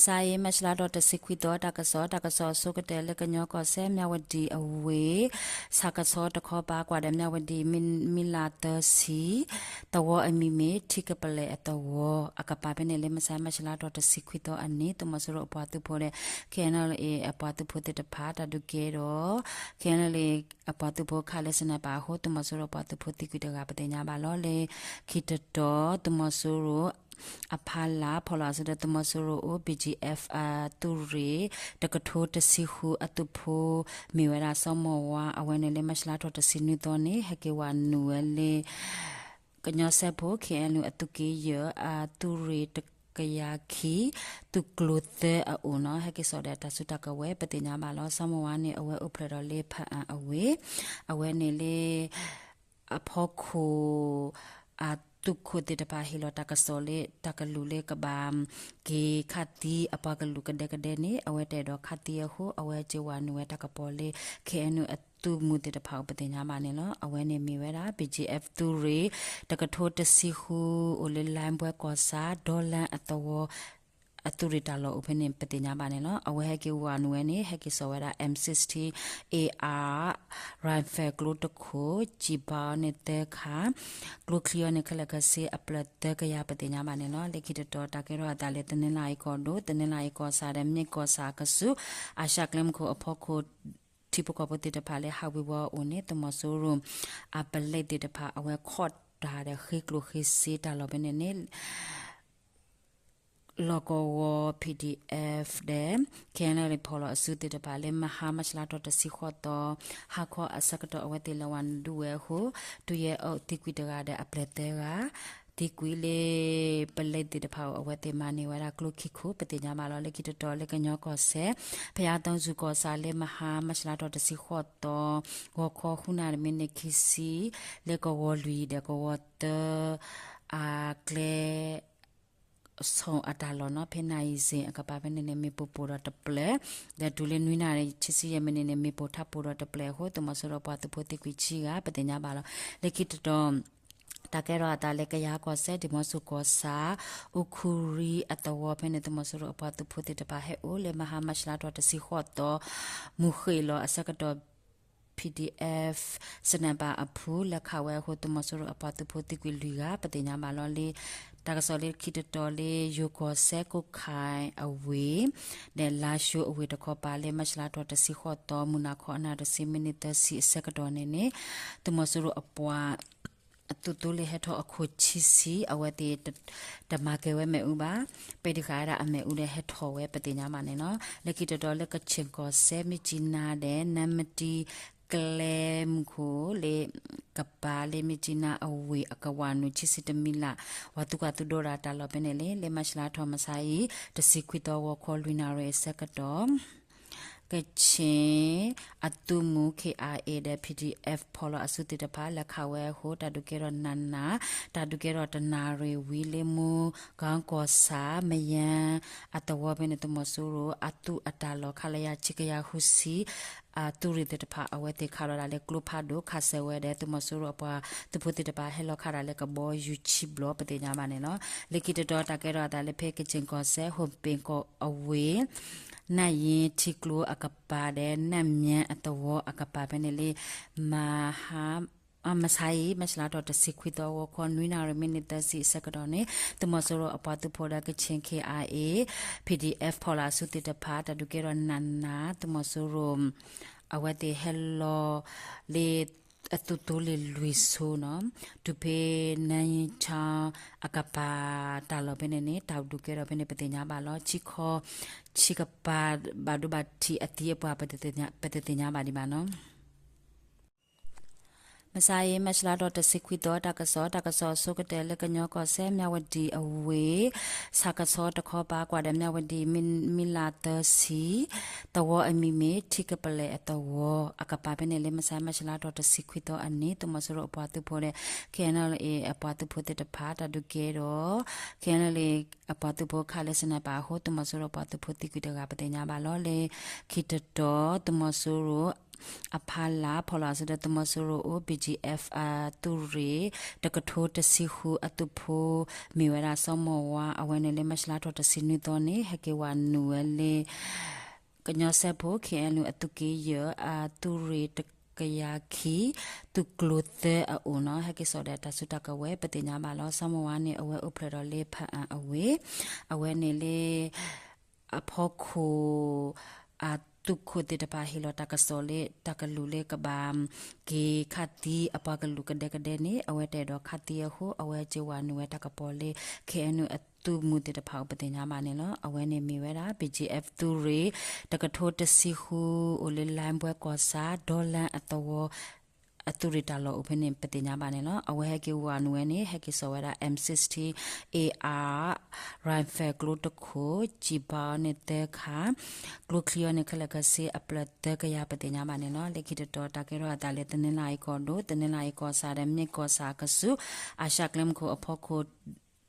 တၢ်အံၤ မၢ်ၡလါထီၣ်တဆံခွံသီ တၢ်ကစီၣ်, တၢ်ကစီၣ်အဆိကတၢၢ်လၢကညီကီၢ်စဲၣ် မၠၣ်ဝတံၣ်အဝ့ၢ် ဆၣ်ကဆီတခီပၤ ကွၢ်ဒီးမၠၣ်ဝတံၣ် မံလးသၢဆံ သဝီအမံၤမ့ၢ် ထံကပလဲၣ်အသဝီ အကပၤဖဲန့ၣ်လၢ မဆါ မၢ်ၡလါထီၣ်တဆံခွံသီအနံၤ သုးမီၤစိရိၤအပှၤသုးဖိဒီး ခဲအံၤန့ၣ် အပှၤသုးဖိသ့ၣ်တဖၣ် တၢ်ဒုးကဲထီၣ် ခဲအံၤန့ၣ် အပှၤသုးဖိခးလၢ sniper အဃိ သုးမီၤစိရိၤအပှၤသုးဖိသံကွံာ်တဂၤ ပသ့ၣ်ညါဘၣ်လီၤ. လၢခံတတီၤ သုးမီၤစိရိၤ အဖီလာ် ဖီၣ်လီၤအစုဒီး သုးမီၤစိရိၤအိၣ် BGF အသုးရ့ၣ် တကထိတဆံဃုအသုးဖိ မ့ၢ်ဝဲဒၣ် စီၤမီၢ်ဝါ အဝဲန့ၣ်လၢ မၢ်ၡလါထီၣ်တဆံနွံသီန့ၣ် ဟဲက့ၤဝၤနုာ်ဝဲလၢ ကညီစဲးဖိ KNU အသုးက့ယဲၢ် အသုးရ့ၣ်တကယၤခံ သုးကျိၤသၢအအိၣ်န့ၣ် ဟဲက့ၤစိာ်ဒီးတၢ်စုတၢ်ကဝဲၤ ပသ့ၣ်ညါဘၣ်လီၤ. စီၤမီၢ်ဝါန့ၣ် အဝဲအိၣ်ဖျဲၣ်ဒီးလၢ ဖၣ်အၣ်အဝ့ၢ် အဝဲန့ၣ်လၢ အဖီခိၣ် အသုးခိၣ်သ့ၣ်တဖၣ် ဟ့ၣ်လီၤတၢ်ကစီၣ်လၢ တၢ်ကလုၢ်လၢကဘၣ်က့ၤခးသံအပှၤကလုာ်ကဒဲကဒဲန့ၣ် အဝဲတအဲၣ်ဒိးခးသံအဃိ အဝဲက့ၤဝၤနုာ်ဝဲတၢ်ကပီၤလၢ KNU အသုးမုၢ်သ့ၣ်တဖၣ်အိၣ် ပသ့ၣ်ညါဘၣ်န့ၣ်လီၤ. အဝဲန့ၣ်မ့ၢ်ဝဲဒၣ် BGF သုးရ့ၣ် တကထိတဆံဃု အိၣ်လၢ လါဘွဲကီၢ်ဆၣ် ဒီလါအသဝီ အသုးရ့ၣ်တၢ်လီၢ်အိၣ်ဖဲန့ၣ် ပသ့ၣ်ညါဘၣ်န့ၣ်လီၤ. အဝဲဟဲက့ၤဝၤနုာ်ဝဲန့ၣ် ဟဲက့ၤစိာ်ဝဲဒၣ် M sixteen AR rifle ကျိတခိၣ်, ကျည်ဘောင်းန့ၣ်သၢခါ, ကျိချံအီၤန့ၣ် ခဲလၢာ်ခဲဆ့အဖျၢၣ်သၢကယၤ ပသ့ၣ်ညါဘၣ်န့ၣ်လီၤ. လၢခံတတီၤ တၢ်ကဲထီၣ်အသးလၢ တနီသရံၣ်ကီၢ်ဒိၣ်, တနီသရံၣ်ကီၢ်ဆၣ်ဒီး မ့ၢ်ကီၢ်ဆၣ်အကဆူး အၡၢၣ်ကျဲမုၢ်ခိၣ်အဖီခိၣ် ထံဖိကီၢ်ဖိသ့ၣ်တဖၣ်လၢ ဟးဝ့ၤဝီၤအအိၣ်န့ၣ် သုးမီၤစိရိၤ အပလဲသ့ၣ်တဖၣ် အဝဲခီၣ်တၢ်ဒီးဃ့ကျိၣ်ဃ့စ့တၢ်လီၢ်ဖဲန့ၣ်န့ၣ် လီၢ်ကဝီၤ PDF ဒီး KNLA ဖီၣ်လီၤအစုသ့ၣ်တဖၣ်လၢ မဟါ မၢ်ၡလါထီၣ်တဆံဃိးသီ ဟါခီအဆၢကတီၢ် အဝဲသ့ၣ်လဲၤဝၤနုာ်ဒုးဝဲအဃိ ဒုးယဲၢ်အီၣ်သံကွံာ်တဂၤဒီးအပျဲၢ်သၢဂၤ သံကွံာ်လၢ ပလဲသ့ၣ်တဖၣ်အအိၣ် အဝဲသ့ၣ်မၤန့ၢ်ဝဲဒၣ်ကျိခံခိၣ် ပသ့ၣ်ညါဘၣ်လီၤ. လၢခံတတီၤလၢကညီကီၢ်စဲၣ် ဖယါသီစူၤကီၢ်ဆၣ်လၢ မဟါ မၢ်ၡလါထီၣ်တဆံဃိးသီ ဂီၤခီဃုနၣ်ရံၣ်မံးနံးခံဆံ လၢကဝီၤလွံၢ်ဒီးကဝီၤသၢ အကျဲ ဆိၣ်အတၢ်လီၢ်န့ၣ် ဖဲနၣ်အံၤစ့ၣ်အကပၤဖဲန့ၣ်န့ၣ် မ့ၣ်ပိၢ်ပိၢ်ဒီးတပျဲၢ် ဒီးတုၤလၢနွံနၣ်ရံၣ် ခံဆံယဲၢ်မံးနံးန့ၣ် မ့ၣ်ပိၢ်ထးပိၢ်ဒီးတပျဲၢ်အဃိ သုးမီၤစိရိၤအပှၤသုးဖိသံကွံာ်ဆံဂၤ ပသ့ၣ်ညါဘၣ်လီၤ. လၢခံတတီၤ တၢ်ကဲထီၣ်အသးလၢကယၤကီၢ်စဲၣ် ဒံၣ်မီဆိၣ်ကီၢ်ဆၣ် အူခူရံအသဝီဖဲန့ၣ် သုးမီၤစိရိၤအပှၤသုးဖိသ့ၣ်တဖၣ်ဟဲအိၣ်လၢ မဟါ မၢ်ၡလါထီၣ်တဆံဃိးသီ မုၢ်ဃ့ၢ်လီၤအဆၢကတီၢ် PDF sniper အဖု လဲၤခးဝဲအဃိ သုးမီၤစိရိၤအပှၤသုးဖိသံကွံာ်လွံၢ်ဂၤ ပသ့ၣ်ညါဘၣ်လီၤ. လၢတၢ်ကစီၣ်လၢခံတတီၤလၢ ယိၤကီၢ်စဲၣ် ကိးခါအဝ့ၢ် ဒီးလါၡိအဝ့ၢ်တခီပၤလၢ မၢ်ၡလါထီၣ်တဆံဃိးသီ မုၢ်နၤခီအနၣ်ရံၣ်တဆံမံးနံးသၢဆံအဆၢကတီၢ်န့ၣ်န့ၣ် သုးမီၤစိရိၤအပှၤ အသုးသိလ့ၣ်ဟဲထီၣ်အခိၣ်ဆံဆံ အဝဲသ့ၣ် တမၤကဲၤဝဲမ့ၣ်အူဘၣ်, ပဲာ်တံၢ်ဃာ်ဝဲဒၣ်အမ့ၣ်အူဒီးဟဲထီၣ်ဝဲ ပသ့ၣ်ညါဘၣ်န့ၣ်လီၤ. လၢခံတတီၤလၢကခ့ၣ်ကီၢ်စဲၣ် မ့ၢ်ကၠံနါဒီး နါမတံကျဲမုၢ်ခိၣ်လၢ ကပၤလၢ မ့ၢ်ကၠံနါအဝ့ၢ်အကဝၤနုာ် ဆံဆံတမံလး ဝၤသူၣ်ကၢ်သူၣ်ဒိၣ်ဒၣ်တၢ်လီၢ်ဖဲန့ၣ်လၢ လၢမၢ်ၡလါထီၣ်မဆါအံၤ တဆံခွံသီဂီၤခီလွံၢ်နၣ်ရံၣ်အဆၢကတီၢ် ကခ့ၣ်အသုးမုၢ် KIA ဒီး PDF ဖီၣ်လီၤအစုသ့ၣ်တဖၣ် လဲၤခးဝဲအဃိ တၢ်ဒုးကဲထီၣ်နးနး, တၢ်ဒုးကဲထီၣ်တနၣ်ရံၣ်ဝံၤလၢ မူကီၢ်ဆၣ် မယၣ်အသဝီဖဲန့ၣ် သုးမီၤစိရိၤအသုးအတၢ်လီၢ် ခလရ ခံကယၤဃုဆံ အသုးရ့ၣ်သ့ၣ်တဖၣ် အဝဲသ့ၣ်ခးလီၤဒၣ်လၢကျိဖးဒိၣ် ခးစၢၤဝဲဒီး သုးမီၤစိရိၤအပှၤသုးဖိသ့ၣ်တဖၣ် ဟဲလီၤခးဒၣ်လၢကဘီယူၤခံဘျီ ပသ့ၣ်ညါဘၣ်န့ၣ်လီၤ. လၢခံတတီၤ တၢ်ကဲထီၣ်အသးလၢဖဲကခ့ၣ်ကီၢ်စဲၣ် ဟိၣ်ပ့ၣ်ကီၢ်အဝ့ၢ် နၣ်ယ့ထံကျိအကပၤဒီး နၣ်မၠဲအသဝီအကပၤဖဲန့ၣ်လၢ မဟါ မဆါအံၤ မၢ်ၡလါထီၣ်တဆံခွံသီဂီၤခီ နွံနၣ်ရံၣ်မံးနံးသၢဆံအဆၢကတီၢ်န့ၣ် သုးမီၤစိရိၤအပှၤသုးဖိဒီး ကခ့ၣ် KIA, PDF ဖီၣ်လီၤအစုသ့ၣ်တဖၣ် တၢ်ဒုးကဲထီၣ်နးနး သုးမီၤစိရိၤ အဝဲသ့ၣ်ဟဲလီၤလၢ အသုးသိလ့ၣ်လွံၢ်ဆိန့ၣ် တုၤဖဲနၣ်ယ့ထါအကပၤတၢ်လီၢ်ဖဲန့ၣ်န့ၣ် တၢ်ဒုးကဲထီၣ်ဖဲန့ၣ် ပသ့ၣ်ညါဘၣ်လီၤ. ဆံခီ ဆံကပၤဘၣ်ဒိဘၣ်ထံးအသံအပှၤ ပတသ့ၣ်ညါဘၣ်ဒံးဘၣ်န့ၣ် မဆါအံၤ မၢ်ၡလါထီၣ်တဆံခွံသီ တၢ်ကစီၣ်, တၢ်ကစီၣ်အဆိကတၢၢ်လၢကညီကီၢ်စဲၣ် မၠၣ်ဝတံၣ်အဝ့ၢ် ဆၣ်ကဆီတခီပၤ ကွၢ်ဒီးမၠၣ်ဝတံၣ် မံလးသၢဆံ သဝီအမံၤမ့ၢ် ထံကပလဲၣ်အသဝီ အကပၤဖဲန့ၣ်လၢ မဆါ မၢ်ၡလါထီၣ်တဆံခွံသီအနံၤ သုးမီၤစိရိၤအပှၤသုးဖိဒီး KNLA အပှၤသုးဖိသ့ၣ်တဖၣ် တၢ်ဒုးကဲဒီး KNLA အပှၤသုးဖိခးလၢ sniper အဃိ သုးမီၤစိရိၤအပှၤသုးဖိသံကွံာ်တဂၤ ပသ့ၣ်ညါဘၣ်လီၤ. လၢခံတတီၤ သုးမီၤစိရိၤ အဖီလာ် ဖီၣ်လီၤအစုဒီးသုးမီၤစိရိၤအိၣ် BGF အသုးရ့ၣ် တကထိတဆံဃုအသုးဖိ မ့ၢ်ဝဲဒၣ်စီၤမီၢ်ဝါ အဝဲန့ၣ်လၢ မၢ်ၡးလါထီၣ်တဆံနွံသီန့ၣ် ဟဲက့ၤဝးနုာ်ဝဲလၢ ကညီစဲးဖိ KNU အသုးက့ယဲၢ် အသုးရ့ၣ်တကယၤခံ သုးကျိၤသၢအအိၣ်နီၤ ဟဲက့ၤစိာ်ဒီးတၢ်စုတၢ်ကဝဲၤ ပသ့ၣ်ညါဘၣ်လီၤ. စီၤမီၢ်ဝါန့ၣ် အဝဲအိၣ်ဖျဲၣ်ဒီးလၢ ဖၣ်အၣ်အဝ့ၢ် အဝဲန့ၣ်လၢ အဖီခိၣ် အသုးခိၣ်သ့ၣ်တဖၣ် ဟ့ၣ်လီၤတၢ်ကစီၣ်လၢ တၢ်ကလုၢ်လၢကဘၣ်က့ၤခးသံအပှၤကလုာ်ကဒဲကဒဲန့ၣ် အဝဲတအဲၣ်ဒိးခးသံအဃိ အဝဲက့ၤဝးနုာ်ဝဲတၢ်ကပီၤလၢ KNU အသုးမုၢ်သ့ၣ်တဖၣ်အိၣ် ပသ့ၣ်ညါဘၣ်န့ၣ်လီၤ. အဝဲန့ၣ်မ့ၢ်ဝဲဒၣ် BGF သုးရ့ၣ် တကထိတဆံဃု အိၣ်လၢ လါဘွဲကီၢ်ဆၣ် ဒီလၣ်အသဝီ အသုးရ့ၣ်တၢ်လီၢ်အိၣ်ဖဲန့ၣ် ပသ့ၣ်ညါဘၣ်န့ၣ်လီၤ. အဝဲဟဲက့ၤဝးနုာ်ဝဲန့ၣ် ဟဲက့ၤစိာ်ဝဲဒၣ် M sixteen AR rifle ကျိတခိၣ် ကျည်ဘောင်းန့ၣ်သၢခါ ကျိချံအီၤန့ၣ် ခဲလၢာ်ခဲဆ့ အပျဲၢ်သၢကယၤ ပသ့ၣ်ညါဘၣ်န့ၣ်လီၤ. လၢခံတတီၤ တၢ်ကဲထီၣ်အသးလၢ တနီသရံၣ်ကီၢ်ဒိၣ် တနီသရံၣ်ကီၢ်ဆၣ်ဒီး မ့ၢ်ကီၢ်ဆၣ်အကဆူး အၡၣ်ကျဲမုၢ်ခိၣ်အဖီခိၣ်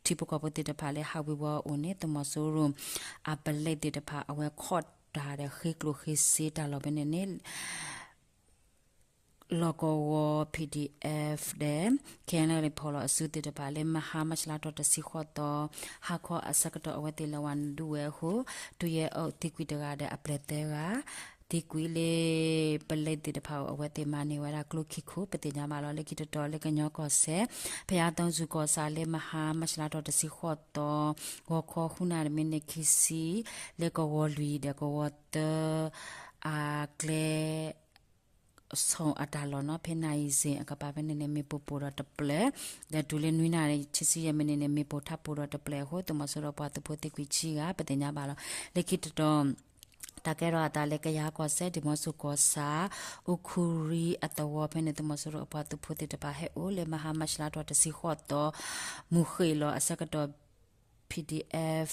ထံဖိကီၢ်ဖိသ့ၣ်တဖၣ်လၢ ဟးဝ့ၤဝီၤအအိၣ်န့ၣ် သုးမီၤစိရိၤ အပလဲသ့ၣ်တဖၣ် အဝဲခိးတၢ်ဒီးဃ့ကျိၣ်ဃ့စ့တၢ်လီၢ်ဖဲန့ၣ်န့ၣ် လီၢ်ကဝီၤ PDF ဒီး KNLA ဖီၣ်လီၤအစုသ့ၣ်တဖၣ်လၢ မဟါ မၢ်ၡးလါထီၣ်တဆံဃိးသီ ဟါခီအဆၢကတီၢ် အဝဲသ့ၣ်လဲၤဝးနုာ်ဒုးဝဲအဃိ တုၤယဲၢ်အီၣ်သံကွံာ်တဂၤဒီးအပျဲၢ်သၢဂၤ သံကွံာ်လၢ ပလဲသ့ၣ်တဖၣ်အိၣ် အဝဲသ့ၣ်မၤန့ၢ်ဝဲဒၣ်ကျိခံခိၣ် ပသ့ၣ်ညါဘၣ်လီၤ. လၢခံတတီၤလၢကညီကီၢ်စဲၣ် ဖဲအါသီစူၤကီၢ်ဆၣ်လၢ မဟါ မၢ်ၡးလါထီၣ်တဆံဃိးသီ ဂီၤခီဃုနၣ်ရံၣ်မံးနံးခံဆံ လၢကဝီၤလွံၢ်ဒီးကဝီၤသၢ အကျဲ ဆိၣ်အတၢ်လီၢ်နီၤ ဖဲနၣ်အံၤစ့ၣ်အကပၤဖဲန့ၣ်န့ၣ် မ့ၣ်ပိၢ်ပိၢ်ဒီးတပျဲၢ် ဒီးတုၤလၢနွံနၣ်ရံၣ်ဆံဆံယဲၢ်မံးနံးန့ၣ် မ့ၣ်ပိၢ်ထးပိၢ်ဒီးတပျဲၢ်အဃိ သုးမီၤစိရိၤအပှၤသုးဖိသံကွံာ်ဆံဂၤ ပသ့ၣ်ညါဘၣ်လီၤ. လၢခံတတီၤ တၢ်ကဲထီၣ်အသးလၢကယၤကီၢ်စဲၣ် ဒံၣ်မီၤစိၣ်ကီၢ်ဆၣ် အူခူရံအသဝီဖဲန့ၣ် သုးမီၤစိရိၤအပှၤသုးဖိသ့ၣ်တဖၣ်ဟဲအိၣ်လၢ မဟါ မၢ်ၡးလါထီၣ်တဆံဃိးသီ မုၢ်ဃ့ၢ်လီၤအဆၢကတီၢ် PDF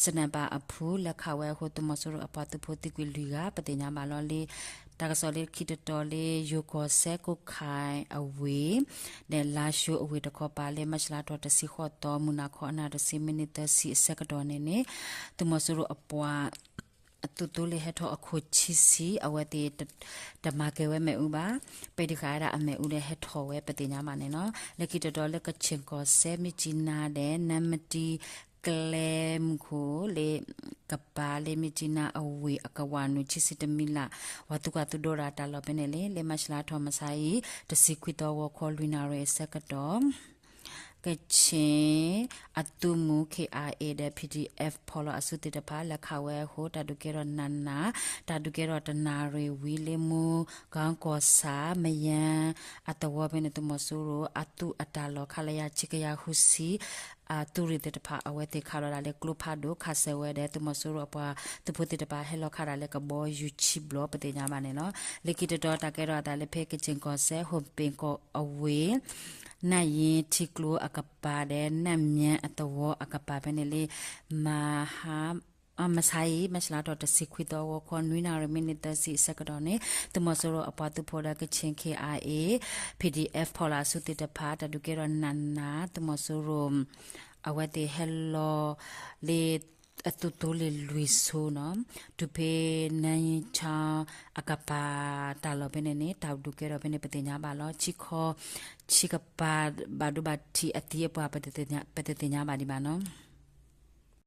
sniper အဖုလဲၤခးဝဲအဃိ သုးမီၤစိရိၤအပှၤသုးဖိသံကွံာ်လွံၢ်ဂၤ ပသ့ၣ်ညါဘၣ်လီၤ. လၢတၢ်ကစီၣ်လၢခံတတီၤလၢ ယိၤကီၢ်စဲၣ် ကိးခါအဝ့ၢ် ဒီးလါၡိအဝ့ၢ်တခီပၤလၢ မၢ်ၡးလါထီၣ်တဆံဃိးသီ မုၢ်နၤခီအနၣ်ရံၣ်တဆံမံးနံးသၢဆံအဆၢကတီၢ်န့ၣ်န့ၣ် သုးမီၤစိရိၤအပှၤ အသုးသိလ့ၣ်ဟဲထီၣ်အခိၣ်ဆံဆံ အဝဲသ့ၣ် တမၤကဲၤဝဲမ့ၣ်အူဘၣ်, ပဲာ်တံၢ်ဃာ်ဝဲဒၣ်အမ့ၣ်အူဒီးဟဲထီၣ်ဝဲ ပသ့ၣ်ညါဘၣ်န့ၣ်လီၤ. လၢခံတတီၤလၢကခ့ၣ်ကီၢ်စဲၣ် မြစ်ကြီးနား ဒီး နမ့ၢ်တံကျဲမုၢ်ခိၣ်လၢ ကပၤလၢ မြစ်ကြီးနား အဝ့ၢ်အကဝၤနုာ် ဆံဆံတမံၤလၢ် ပှၤသူၣ်ကၢ်သူၣ်ဒိၣ်တၢ်လီၢ်ဖဲန့ၣ်လၢ လၢမၢ်ၡးလါထီၣ်မဆါအံၤ တဆံခွံသီ ဂီၤခီလွံၢ်နၣ်ရံၣ်အဆၢကတီၢ် ကခ့ၣ်အသုးမုၢ် KIA ဒီး PDF ဖီၣ်လီၤအစုသ့ၣ်တဖၣ် လဲၤခးဝဲအဃိ တၢ်ဒုးကဲထီၣ်နးနး, တၢ်ဒုးကဲထီၣ်တနၣ်ရံၣ်ဝံၤလၢ မူၤကီၢ်ဆၣ် မယါအသဝီဖဲန့ၣ် သုးမီၤစိရိၤအသုးအတၢ်လီၢ် ခလရ ခံကယၤဃုဆံ အသုးရ့ၣ်သ့ၣ်တဖၣ် အဝဲသ့ၣ်ခးလီၤဒၣ်လၢကျိဖးဒိၣ် ခးစၢၤဝဲဒီး သုးမီၤစိရိၤအပှၤသုးဖိသ့ၣ်တဖၣ် ဟဲလီၤခးဒၣ်လၢကဘီယူၤခံဘျီ ပသ့ၣ်ညါဘၣ်န့ၣ်လီၤ. လၢခံတတီၤ တၢ်ကဲထီၣ်အသးလၢဖဲကခ့ၣ်ကီၢ်စဲၣ် ဟိၣ်ပ့ၣ်ကီၢ်အဝ့ၢ် နၣ်ယ့ထံကျိအကပၤဒီး နၣ်မၠဲအသဝီအကပၤဖဲန့ၣ်လၢ မဟါ မဆါအံၤ မၢ်ၡးလါထီၣ်တဆံခွံသီ ဂီၤခီနွံနၣ်ရံၣ်မံးနံးသၢဆံအဆၢကတီၢ်န့ၣ် သုးမီၤစိရိၤအပှၤသုးဖိဒီးကခ့ၣ် KIA PDF ဖီၣ်လီၤအစုသ့ၣ်တဖၣ် တၢ်ဒုးကဲထီၣ်နးနး သုးမီၤစိရိၤ အဝဲသ့ၣ်ဟဲလီၤလၢ အသုးသိလ့ၣ်လွံၢ်ဆိနီၤ တုၤဖဲ နၣ်ယ့ဆါအကပၤတၢ်လီၢ်ဖဲန့ၣ်န့ၣ် တၢ်ဒုးကဲထီၣ်ဖဲန့ၣ် ပသ့ၣ်ညါဘၣ်လီၤ. ဆံခီ ဆံကပၤ ဘၣ်ဒိဘၣ်ထံးအသံအပှၤ ပတသ့ၣ်ညါဘၣ်ဒံးဘၣ်နီၤ.